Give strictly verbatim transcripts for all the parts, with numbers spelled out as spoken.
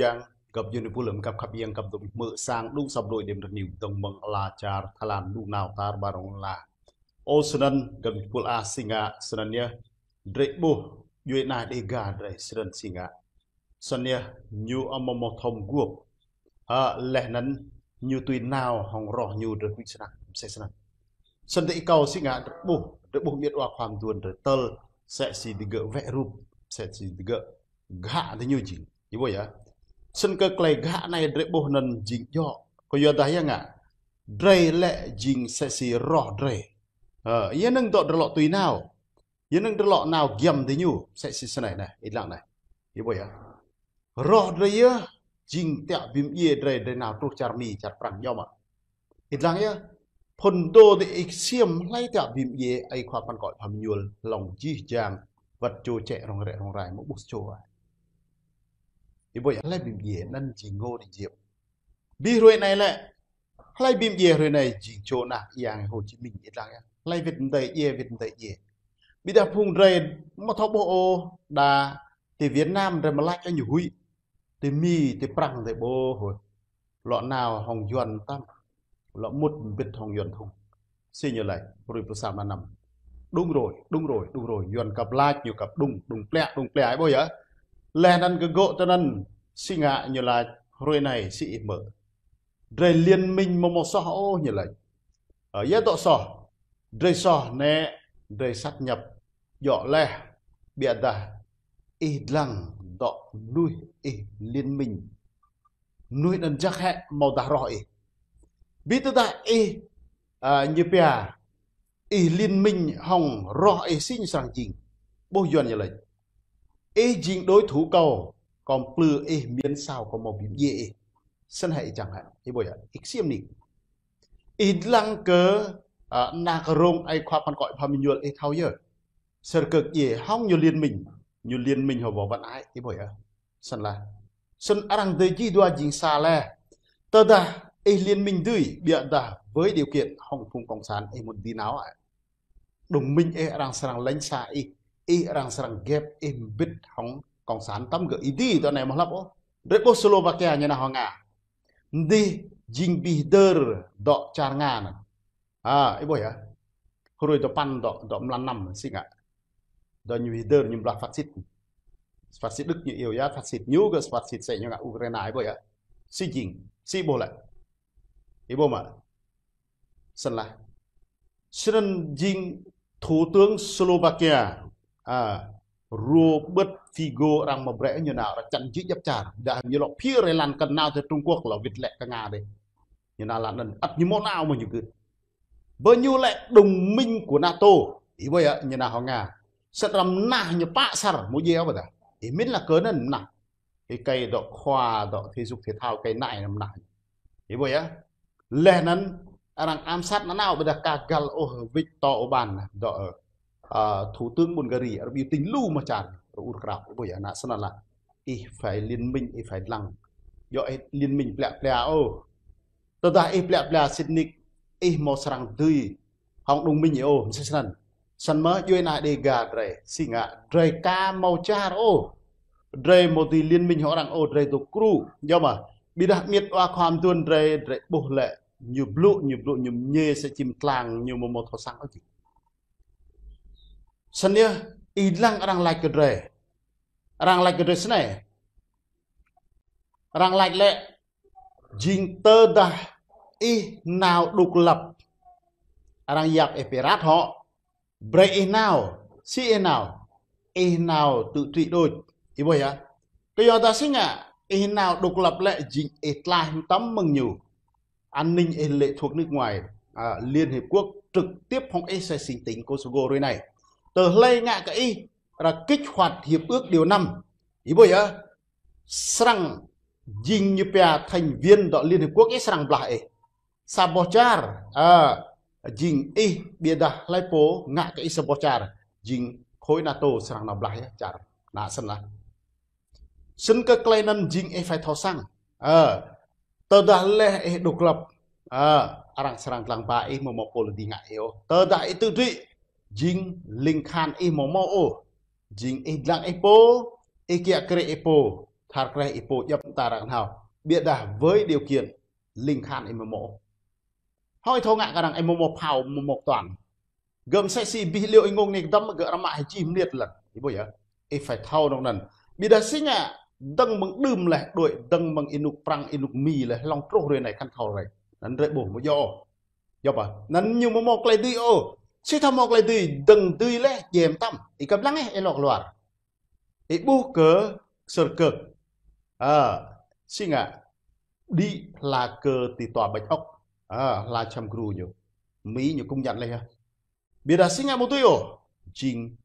Yang, găp djuai ania pô lơ̆m găp khăp yang găp dŏ hmư̆ sang đŭng săp đuaĭ đêm rơniu dơ̆ng mơ̆ng ala čar Thái Lan đŭng nao tar ƀar ong la. Ơ, snăn găp djuai ania pô a si ngă, snăn yơh, drei ƀuh, djuai ania Đêga drei, snăn si ngă. Snăn yơh, ñu amâo mâo thâo mguôp. Hă, laih anăn ñu tui nao hŏng roh ñu drei huĭ snăk, msĕ snăn. Snăn dơ̆ng ih kâo si ngă drei ƀuh, drei ƀuh miêt wa khua mduôn drei tơl, msĕ si digơ̆ wĕ rup, msĕ si digơ̆ ghă diñu jing. Ih ƀuh yơh. Snăn kơ klei ghă anei drei ƀuh anăn jing djŏ. Kyuadah yơh ngă, drei lĕ jing msĕ si roh drei. Hă, yơh năng dŏ drei lŏ tui nao. Yơh năng drei lŏ nao giăm diñu, msĕ si snei anei, ih dlăng anei. Ih ƀuh yơh. Roh drei yơh, jing tiŏ bi mdjiê drei, drei nao truh čar Mi, čar Prăng djŏ mơ̆. Ih dlăng yơh, phŭn dô dơ̆ng ih ksiêm hlei tiŏ bi mdjiê, ơi khua păn kŏ pha mñuôl, hlŏng jih jang, wăt čô čĕ rŏng rĕ rŏng rai, mơ̆ ƀuh čô ai. Ih ƀuh yơh, hlei bi mdjiê, anăn jing Ngô Đình Diệm. Bi hruê anei lĕ, hlei bi mdjiê hruê anei jing čô anak Yang Hồ Chí Minh ih dlăng yơh. Hlei wĭt mdei djiê, wĭt mdei djiê. Ƀiădah phung drei amâo thâo ƀuh ôh, đa ti Việt Nam drei mă lač ñu huĭ. Ti Mi, ti Prăng drei ƀuh ôh. Lŏ nao hŏng Yuăn tăm. Lŏ mŭt mbĭt hŏng Yuăn thŭng. Si ñu lač, hruê pluh sa mlan năm. Đŭng rôi, đŭng rôi, đŭng rôi. Yuăn kăp lač, ñu kăp đŭng, đŭng pliă, đŭng pliă, ih ƀuh yơh. Laih anăn kơ gŏ tơ anăn, si ngă ñu lač, hruê anei, si ih mơ̆. Drei liên minh amâo mâo soh ôh ñu lač. Ơ, yơh dŏ soh. Drei soh anei, drei sáp nhập. Djŏ laih, ƀiădah ih dlăng dŏ mnuih ih liên minh. Mnuih anăn jăk hĕ amâodah roh ih. Bi tơdah ih, ơ, ñu pia, ih liên minh hŏng roh ih si ñu srăng jing. Ƀuh Yuăn ñu lač. Ih jing đối thủ kâo, kâo mplư ih miễn sao kâo mâo bi mdjiê ih. Snăn hĕ ih čiăng hĕ, ih ƀuh yơh, ih ksiêm nik. Ih dlăng kơ, ơ, anak rông ơi khua păn kŏ pha mñuôl ih thâo yơh. Sơr kơ djiê hŏng ñu liên minh, ñu liên minh hŏng Võ Văn Ái, ih ƀuh yơh. Snăn lah. Snăn arăng dê jih dua jing sa leh. Tơdah ih liên minh dưi, ƀiădah với điều kiện hŏng phung cộng sản ih mŭt dưi nao ai. Đồng minh ih arăng srăng lêñ sa ih, ih arăng srăng gĕp ih mbĭt hŏng cộng sản tăm gơ̆ ih dưi dŏ anei mơ̆ hlăp ôh. Drei ƀuh Slovakia ñu nao hŏng Nga. Mdih jing bi hdơr dŏ čar Nga anăn. A, ih ƀuh yơh. Hruê dua păn dŏ, dŏ mlan năm si ngă. Dŏ ñu bi hdơr ñu blah phát xít. Phát xít Đức ñu iêu yơh, phát xít ñu gơ̆ phát xít sĕ ñu ngă Ukraina ih ƀuh yơh. Si jing, si ƀuh lĕ. Ih ƀuh mơ̆. Snăn lah. Snăn jing thủ tướng Slovakia. A, Robert Fico arăng mă brei ñu nao arăng čăn jih djăp čar. Dah ñu lŏ phiơr rai lăn kơ nao tơ Trung Quốc lŏ wĭt lĕ kơ Nga dih. Ñu nao lăn anăn ăt ñu mâo nao mơ̆ ñu gưt. Bơ ñu lĕ đồng minh của NATO. Ih ƀuh yơh, ñu nao hŏng Nga. Sĭt arăng mnah ñu pă asăr, mâo djai ôh ƀiădah. Ih mĭn lah kơ anăn mnah. Ih kơi dŏ khoa, dŏ thể dục thể thao kơi anei anăn mnah. Ih ƀuh yơh. Laih anăn arăng ám sát nanao ƀiădah ka găl ôh Viktor Orbán dŏ, ơ, thủ tướng Bulgaria, arăng ƀiu tĭng lu mơ̆ čar, arăng ur krao. Ih ƀuh yơh, anăn snăn lah. Ih phải liên minh, ih phải dlăng. Djŏ ih liên minh pliă pliă ôh. Tơdah ih pliă pliă sĭt nik, ih mâo srăng dưi hŏng đồng minh ôh, msĕ snăn. Snăn mơ̆ djuê ana Đêga drei, si ngă, drei ka mâo čar ôh. Drei mâo dưi liên minh hŏng arăng ôh, drei dôk kru. Djŏ mơ̆, ƀiădah miêt wa khua mduôn drei, drei ƀuh lĕ, ñu blŭ, ñu blŭ, ñu mñê sa čim tlang, ñu mâo mâo thâo săng ôh či. Snăn yơh, ih dlăng arăng lač kơ drei. Arăng lač kơ drei snei. Arăng lač lĕ, jing tơdah ih nao độc lập. Arăng yap ih pơrăt hŏ. Brei ih nao, si ih nao. Ih nao tự trị đôč. Ih ƀuh yơh. Kyuadah si ngă, ih nao độc lập lĕ jing ih tlaih mtam mơ̆ng ñu. An ninh ih lĕ thuộc nước ngoài. A, Liên Hiệp Quốc trực tiếp hŏng ih sa sing tỉnh Kosovo hruê anei. Tơ hlei ngă kơ ih, arăng kích hoạt hiệp ước điều năm. Ih ƀuh yơh. Srăng jing ñu pia thành viên dŏ Liên Hiệp Quốc ih srăng blah ih. Sa boh čar, a, jing ih ƀiădah hlei pô ngă kơ ih sa boh čar. Jing khối NATO srăng nao blah yơh čar. Anăn snăn lah. Snăn kơ klei anăn jing ih phải thâo săng. A, tơdah leh ih độc lập. A, arăng srăng dlăng ba ih mâo mâo pô lŏ dưi ngă ih ôh. Tơdah ih tự trị, jing ling khan ih mâo mâo ôh. Jing ih dlăng ih pô, ih kiă kriê ih pô. Thar kreh ih pô djŏp ta răng hao. Ƀiădah với điều kiện ling khan ih mơmô. Hơi thâo ngă kơ arăng ih mơmô phao mơmô toàn. Gơm sĕ si bih liu ih ngông nik dăm gơ̆ rơmă hai jih mơniet lăn. Ih ƀuh yơh. Ih phải thâo nŏng anŭn. Ƀiădah si ngă dơ̆ng mơ̆ng đưm leh đuaĭ dơ̆ng mơ̆ng ih nuk Prăng ih nuk Mi leh hlŏng truh hrơi anai khăn thâo rai. Anŭn rai ƀuh mơ̆ yơh. Yơh pă. Anŭn ñu mơmô klei dưi ôh. Si thâo mơmô klei dưi dơ̆ng dưi leh djĕm tăm. Ih kăp lăng ih ih lŏk luar. Ih ƀuh kơ Sơr Kơk. Ơ, si ngă đĭ hla kơ ti tua ƀač ŏk. Ơ, hla čăm gru ñu. Mi ñu kŭng jăn leh yơh. Ƀiădah si ngă mơ̆ tui ôh. Jing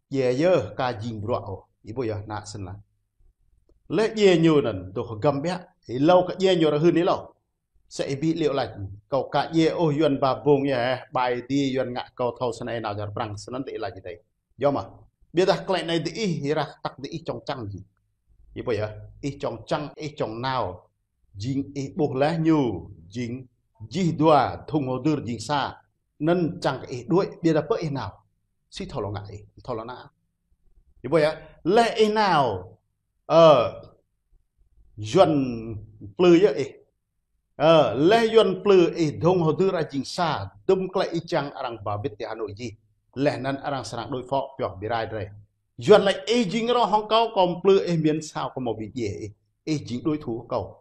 djĕ yơh ka jing bruă ôh. Ih ƀuh yơh nă sĭn lah. Leh djĕ ñu anŭn dŏ găm ƀiă. Ih lâo kơ djĕ ñu rơhưn ih lâo. Sĕ ih bih liu lač. Kâo ka djĕ ôh Yuan ba bông yơh, ƀai ti Yuan ngă kâo thâo snei nao čar Prăng, snăn ti ih lač ti. Yơh mơ̆. Ƀiădah klei anai ti ih, ih rah tăk ti ih čŏng čăng jing. Ih ƀuh yơh, ih čŏng čăng, ih čŏng nao. Jing ih ƀuh leh ñu, jing jih dua, thŭng hơdơr jing sa. Anŭn čăng kơ ih đuaĭ, ƀiădah pơ ih nao. Si thâo lŏ ngă ih, thâo lŏ nă. Ih ƀuh yơh, leh ih nao. Ơ, Yuan plư yơh ih. Ơ, leh Yuan plư ih thŭng hơdơr a jing sa, dŭm klei ih čăng arăng ba wĭt ti Hà Nội jih. Leh anŭn arăng srăng đối phó pioh bi rai drei. Yuan lač ih jing rŏ hŏng kâo, kâo plư ih miên sao kâo mâo bi djĕ ih. Ih jing đối thủ kâo.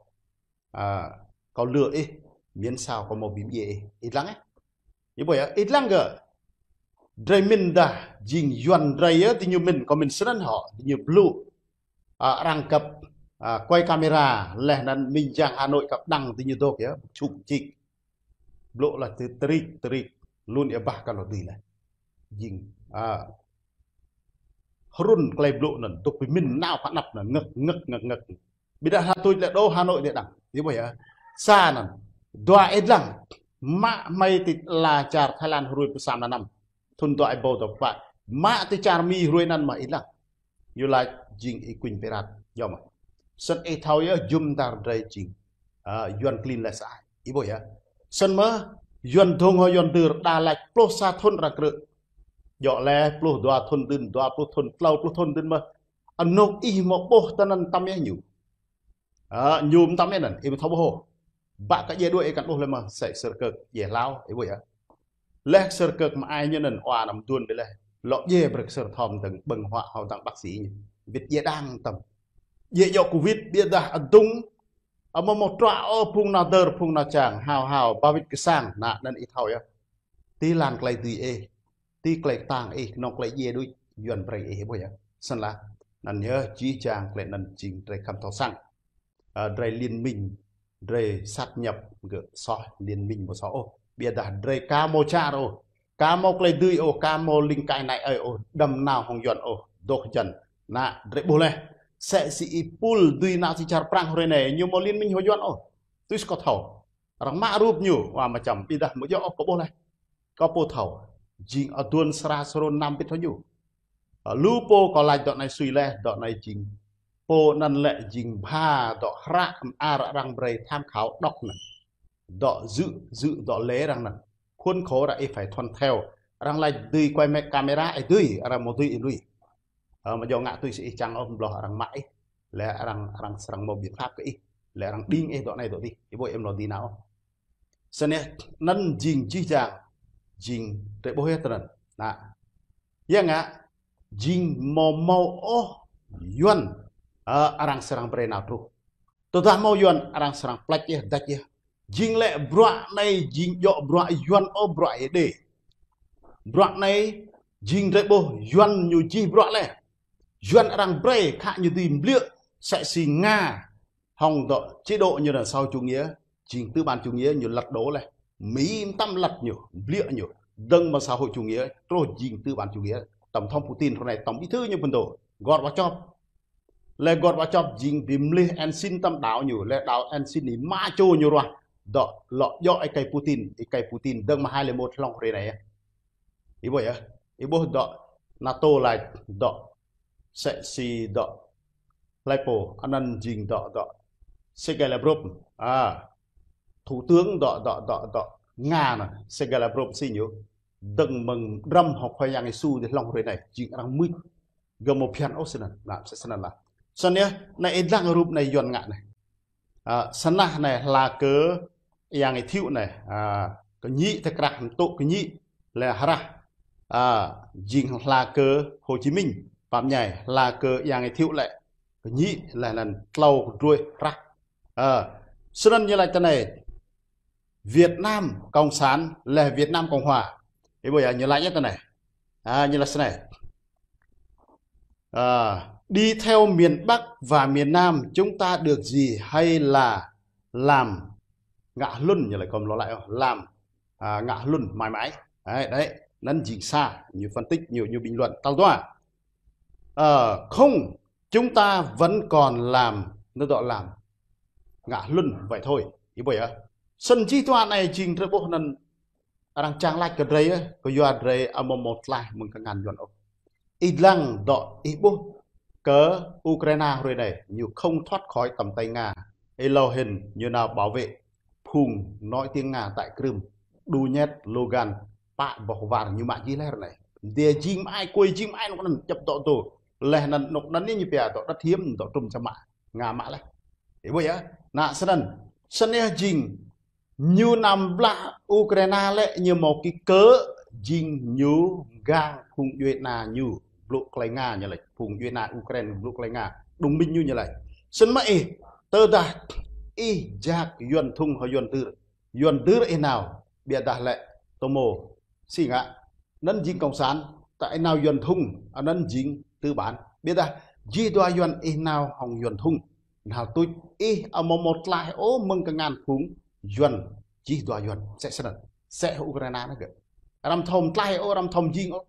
Ơ, kâo lơ ih, miên sao kâo mâo bi djĕ ih. Ih lăng ih. Ih ƀuh yơh, ih lăng gơ̆. Drei mĭn dah, jing Yuan drei yơh, ti ñu mĭn, kâo mĭn snăn hŏ, ti ñu blŭ. Ơ, arăng kăp, ơ, quay camera, leh anŭn minh jang Hà Nội kăp đăng ti ñu dŏ yơh, čuk čik. Blŭ lah ti trik, trik, lun ih ƀah kơ lŏ dưi leh. Jing, ơ, hrŭn klei blŭ anŭn, dŏ bi mĭn nao pha anăp anŭn, ngơ̆k, ngơ̆k, ngơ̆k, ngơ̆k. Ƀiădah hla tuč leh đô Hà Nội dih đăng. Ih ƀuh yơh. Sa anŭn. Dua ih lăng. Mă hmei ti la čar Thái Lan hruê pơsam anăm. Thŭn dua ih ƀâo dua pă. Mă ti čar Mi hruê anŭn mơ̆ ih lăng. Ñu lač jing ih kuñ pirat. Yơh mơ̆. Snăn ih thâo yơh jum dar drei jing. Ơ, Yuan klin leh sa ai. Ih ƀuh yơh. Snăn mơ̆ Yuan dŏng hŏ Yuan dưr đa lač pluh sa thŭn arăng krư̆. Djŏ leh pluh dua thŭn dưn, dua pluh thŭn, tlâo pluh thŭn dưn mơ̆. Anŏk ih mơ̆ ƀuh tơ anŭn tăm yơh ñu. Ơ, ñu mơ̆ tăm yơh anŭn, ih mơ̆ thâo ƀuh ôh. Ƀă kơ djĕ đuaĭ ih kăn ƀuh leh mơ̆, sĕ Sơr Kơk djĕ hlâo, ih ƀuh yơh. Leh Sơr Kơk mă ai ñu anŭn, wa anăm duôn bi leh. Lŏ djĕ brơi kơ Sơr Thom dơ̆ng ƀơ̆ng huă hŏ dăng bác sĩ ñu. Wĭt djĕ đang tăm. Djĕ djŏ Covid, ƀiădah adŭng, amâo mâo trŏ ôh phung nao dơr, phung nao čang, hao hao, ba wĭt kơ sang, nă anŭn ih thâo yơh. Ti lăn klei dưi ih, ti klei ktang ih, knŏng klei djĕ đuaĭ, Yuan brei ih, ih ƀuh yơh. Snăn lah, anŭn yơh, jih jang klei anŭn jing drei khăm thâo săng. Ơ, drei liên minh, drei sáp nhập gơ̆ soh, liên minh mâo soh ôh. Ƀiădah drei ka mâo čar ôh, ka mâo klei dưi ôh, ka mâo ling kai nai ơi ôh, đăm nao hŏng Yuan ôh, dŏ jăn. Nă, drei ƀuh leh. Sĕ si ih pul dưi nao ti čar Prăng hruê anai, ñu mâo liên minh hŏng Yuan ôh. Tui si kâo thâo. Arăng mă rup ñu, wa mơčăm ƀiădah mơ̆ djŏ ôh kâo ƀuh leh. Kâo pô thâo, jing aduôn sra srôn năm bĭt hŏng ñu. Ơ, lu pô kâo lač dŏ anai sui leh, dŏ anai jing. Pô anăn lĕ jing bha dŏ hră mơar arăng brei tham khảo đŏk anăn. Dŏ dự, dự dŏ lễ arăng anăn. Khuôn khổ arăng ih phải thuận theo. Arăng lač dưi quay me-, camera ih dưi, arăng mâo dưi ih lui. Ơ, mơ̆ djŏ ngă tui si ih čang ôh, mơ̆ bloh arăng mă ih. Leh arăng, arăng srăng mâo biện pháp kơ ih. Leh arăng đing ih dŏ anai dŏ dih. Ih ƀuh ih mlâo dih nao. Snăn yơh, anăn jing jih jang, jing drei ƀuh yơh tơ anăn. Nă. Yơh ngă, jing mâo mâo ôh Yuan, ơ, arăng srăng brei nao truh. Tơdah mâo Yuan, arăng srăng plač yơh, dač yơh. Jing lĕ bruă anai, jing djŏ bruă Yuan ôh, bruă Êđê. Bruă anai, jing drei ƀuh Yuan ñu jih bruă leh. Yuan arăng brei khă ñu dưi mbliư̆, sĕ si Nga, hŏng dŏ chế độ ñu anăn xã hội chủ nghĩa, jing tư bản chủ nghĩa ñu lật đổ leh. Mỹ mtam lật ñu, mbliư̆ ñu, dơ̆ng mơ̆ng xã hội chủ nghĩa, truh jing tư bản chủ nghĩa, tổng thống Putin hrơi anai tổng bí thư ñu pơdŏ, Gorbachev. Leh Gorbachev jing bi mlih ensign tăm đảo ñu, leh đảo ensign anai mă čô ñu ruah, dŏ lŏ djŏ êkei Putin, êkei Putin dơ̆ng mơ̆ng hai lẻ một hlŏng hrơi anai yơh. Ih ƀuh yơh, ih ƀuh dŏ NATO lač dŏ sĕ si dŏ hlei pô, anăn jing dŏ, dŏ Sergei Lavrov, a, thủ tướng dŏ, dŏ, dŏ, dŏ Nga anăn, Sergei Lavrov si ñu, dơ̆ng mơ̆ng drăm hŏng Khua Yang Yêsu ti hlŏng hrơi anai, jing arăng mưč, gơ̆ mâo phiăn ôh snăn, nă, sĕ snăn lah. Snăn yơh, anai ih dlăng rup anai Yuăn ngă anai. Ơ, snăn anai hla kơ Yang Ơi Thiệu anai, ơ, kơ ñĭ tơ krah mtŭ kơ ñĭ lĕ hrah. Ơ, jing hla kơ Hồ Chí Minh, pap ñai, hla kơ Yang Ơi Thiệu lĕ kơ ñĭ lĕ anăn tlâo kơ druih hrah. Ơ, snăn ñu lač tơ anai, Việt Nam Cộng sản lĕ Việt Nam Cộng hòa. Ih ƀuh yơh, ñu lač tơ anai. Ơ, ñu lač snei. Ơ, đi theo miền Bắc và miền Nam chúng ta được gì hay là làm ngă hlŭn, ñu lač kơ mlâo lač, ơ, làm, ơ, ngă hlŭn mãi mãi. Đấy, đấy, anăn jing sa, ñu phân tích, ñu, ñu bình luận tal dua. Ơ, không, chúng ta vẫn còn làm, anăn dŏ làm ngă hlŭn vậy thôi. Ih ƀuh yơh. Snăn jih dua anai jing drei ƀuh anăn arăng čang lač kơ drei yơh, kơ yua drei amâo mâo tlaih mơ̆ng kngan Yuăn ôh. Ih dlăng dŏ ih ƀuh kơ Ukraina hruê anai, ñu không thoát khỏi tầm tay Nga. Êlâo hĭn ñu nao bảo vệ phung nói tiếng Nga tại Crimea, Donetsk, Lugansk, pă boh war ñu mă jih leh ră anai. Dia jing mă ai, kuê jing mă ai anôk anăn djăp dŏ dô. Leh anăn anôk anăn ñu pia dŏ đất hiếm, dŏ trŭm čăm mă. Nga mă leh. Ih ƀuh yơh. Anăn snăn, snăn yơh jing ñu nao blah Ukraina lĕ ñu mâo kơ kơ jing ñu gang phung djuê ana ñu blŭ klei Nga ñu lač. Phung djuê ana Ukraina blŭ klei Nga. Đồng minh ñu ñu lač. Snăn mơ̆ ih, tơdah ih jak Yuăn Thung hŏ Yuăn Dưr. Yuăn Dưr ih nao, ƀiădah lĕ tơmô si ngă. Anăn jing cộng sản, ta ih nao Yuăn Thung, anăn jing tư bản. Ƀiădah jih dua Yuăn ih nao hŏng Yuăn Thung. Nao tuč ih amâo mâo tlaih ôh mơ̆ng kngan phung Yuăn, jih dua Yuăn. Msĕ snăn. Msĕ Ukraina anăn gơ̆. Arăng thâo mtlaih ôh, arăng thâo mjing ôh.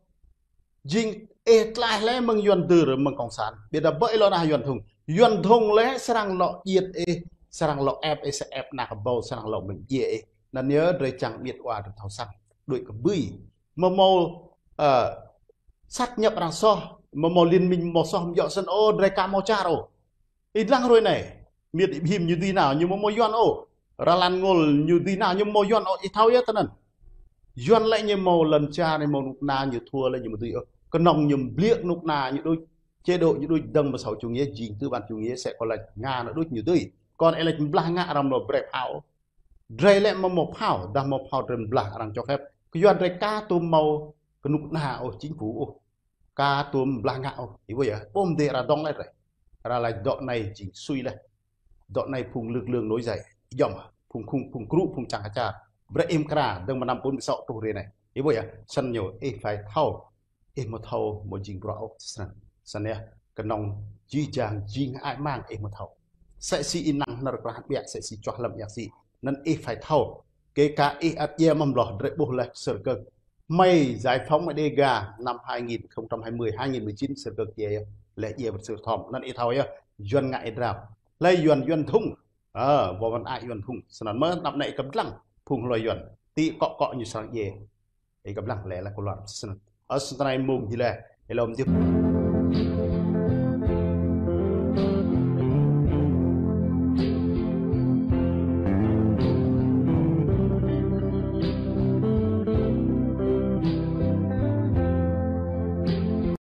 Jing ih tlaih leh mơ̆ng Yuăn Dưr mơ̆ng cộng sản. Ƀiădah ƀơi lŏn ah Yuăn Thung. Yuăn Thung lĕ srăng lŏ djiêt ih, srăng lŏ ĕp ih, sa ĕp anak kơ ƀâo, srăng lŏ mĭn djiê ih. Anăn yơh drei čang miêt wa drei thâo săng. Đuĕ kơ ƀơi. Amâo mâo, ơ, sat ñăp arăng soh, amâo mâo liên minh amâo soh mjŏ snăn ôh, drei ka mâo čar ôh. Ih dlăng hruê anai, miêt ih ƀhĭm ñu dưi nao, ñu amâo mâo Yuăn ôh. Ralan Ngôl ñu dưi nao, ñu amâo mâo Yuăn ôh, ih thâo yơh tơ anăn. Yuăn lĕ ñu mâo lŏn čar, ñu mâo knŭk kna, ñu thua lĕ ñu amâo dưi ôh. Knŏng ñu mbliă knŭk kna ñu đuč, chế độ ñu đuč dơ̆ng mơ̆ng xã hội chủ nghĩa, jing tư bản chủ nghĩa, msĕ kơ lač Nga ñu đuč ñu dưi. Kơ ih lač blah ngă arăng amâo brei phao. Drei lĕ amâo mâo phao, dah mâo phao drei blah arăng čŏk hĕp. Kơ Yuăn drei ka tuôm mâo knŭk kna ôh, chính phủ ôh. Ka tuôm blah ngă ôh, ih ƀuh yơh, ƀuh mdê arăng dŏng leh drei. Arăng lač dŏ anai jing sui leh. Dŏ anai phung lực lượng nổi dậy, jŏm, phung khung, phung krŭ, phung čang kơ čar. Brei ih mkra, dơ̆ng mơ̆ng năm bốn mươi sáu truh hruê anai. Ih ƀuh yơh, snăn ñu, ih phải thâo. Ih amâo thâo, amâo jing bruă ôh, snăn. Snăn yơh, knŏng jih jang, jing hơăi mang, ih amâo thâo. Msĕ si ih năng hnơr krah ƀiă, msĕ si čuah lăm yak si. Anăn ih phải thâo. Kơ ka ih ăt djiê mơ̆ng bloh, drei ƀuh leh sơr kơ̆ng. Hmei giải phóng Đêga năm hai nghìn không trăm hai mươi, hai nghìn mười chín sơr kơ̆ng djiê yơh. Leh djiê bơ̆t sơr thom. Anăn ih thâo yơh. Yuăn ngă ih drao. Leh Yuăn, Yuăn Thung. Ơ, wơ̆t wăn ai Yuăn Thung. Snăn mơ̆, anăp anai ih kăp dlăng. Phung hlue Yuăn. Ti kŏ kŏ ñu srăng djiê. Ih kăp dlăng leh leh kơ luar. Snăn. Ơ, snăn anai mông jih leh. Ih lŏm djŏp.